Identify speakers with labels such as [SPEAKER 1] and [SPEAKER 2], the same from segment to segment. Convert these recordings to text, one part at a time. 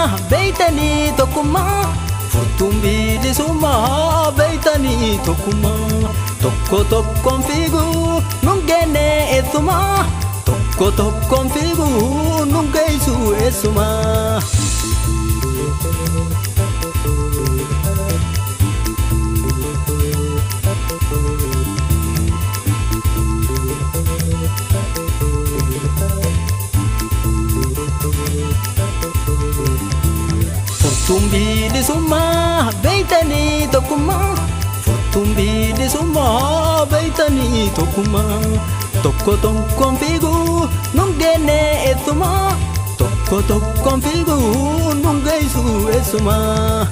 [SPEAKER 1] bilisummaa beeytanii tokkummaa. Furtuun bilisummaa beeytanii tokkummaa. Tokko tokkoon fiiguu nun geenne eessumaa. Tokko tokkoon fiiguu nun geessu eessumaa. Furtuun bilisummaa beeytanii tokkummaa. Furtuun bilisummaa beeytanii tokkummaa. Tokko tokkoon fiiguu nun geenne eessumaa. Tokko tokkoon fiiguu nun geessu eessumaa.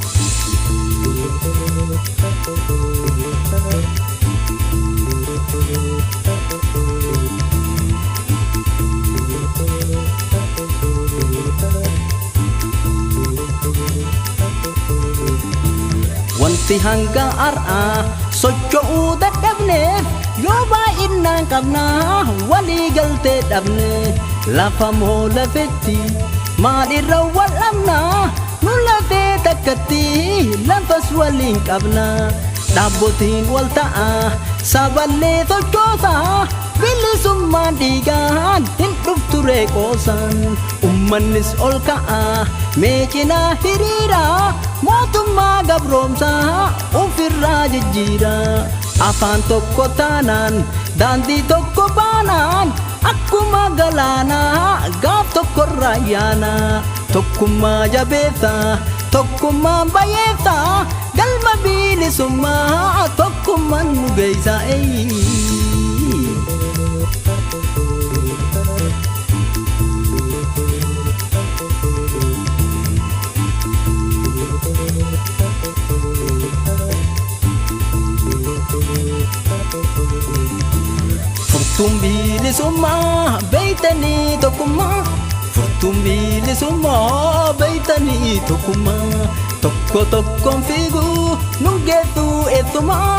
[SPEAKER 1] Wanti hanga har'aa socho'uu dadhabneef yoo baay'inaan qabnaa walii galtee dhabne lafa moo lafetti maalirra wal dhabnaa nu lafee takkatti lafas waliin qabnaa dhaabbotiin wal ta'a saballee sochoosaa bilisummaan dhiigaan hin dhuftu reeqoosaan ummannis ol ka'a mee cinaa hiriiraa mootummaa gabroomsaa ofirraa jijjiira afaan tokko taanaan daandii tokko baanaan akkuma galaanaa gaaf tokkorraa yaana tokkummaa jabeessaa tokkummaan bayeessaa galma bilisummaa tokkummaan nu geessaa. Furtuun bilisummaa beeytanii tokkummaa. Furtuun bilisummaa beeytanii tokkummaa. Tokko tokkoon fiiguu nun geessu eessumaa.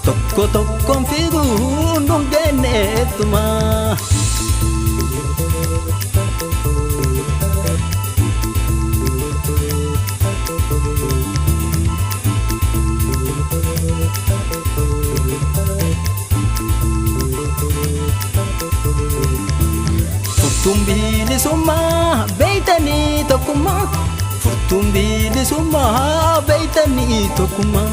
[SPEAKER 1] Tokko tokkoon fiiguu nun geenne eessumaa. Furtuun bilisummaa beeytanii tokkummaa. Furtuun bilisummaa beeytanii tokkummaa.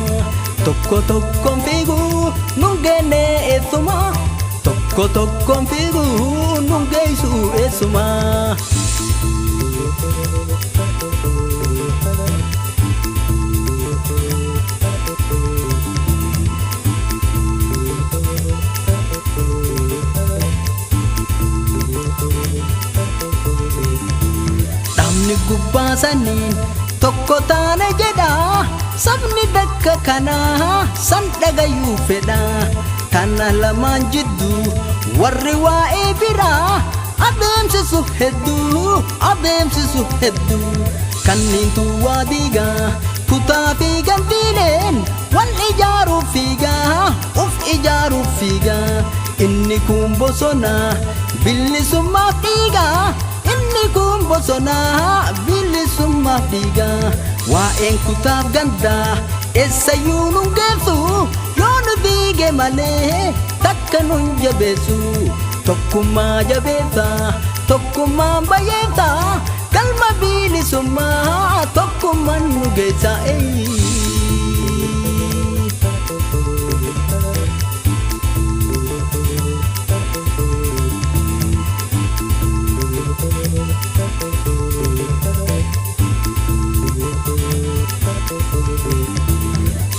[SPEAKER 1] Tokko tokkoon fiiguu nun geenne eessumaa. Tokko tokkoon fiiguu nun geessu eessumaa. Dhaabni gubbaa saniin tokko taane jedha sabni dakka kanaa san dhagayuu fedha tana lamaan jidduu warri waa'ee biraa adeemsisu hedduu adeemsisu hedduu kanniintu waa diigaa kutaa fi gandiileen wal ijaaruuf fiigaa uf ijaaruuf fiigaa inni kun bosonaa bilisummaaf dhiigaa inni kun bosonaa bilisummaaf dhiigaa waa'een kutaaf gandaa eessayyuu nun geessu yoo nu diige malee takka nun jabeessu tokkummaa jabeessaa tokkummaan bayeessaa galma bilisummaa tokkummaan nu geessaa.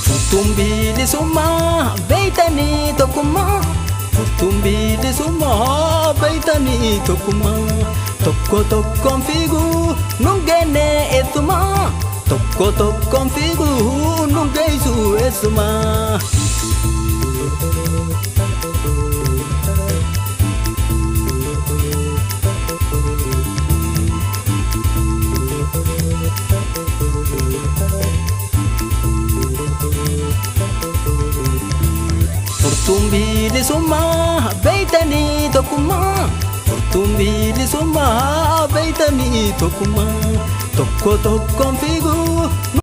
[SPEAKER 1] Furtuun bilisummaa beeytanii tokkummaa. Furtuun bilisummaa beeytanii tokkummaa. Tokko tokkoon fiiguu nun geenne eessumaa. Tokko tokkoon fiiguu nun geessu eessumaa. Furtuun bilisummaa beeytanii tokkummaa. Furtuun bilisummaa beeytanii tokkummaa. Tokko tokkoon fiiguu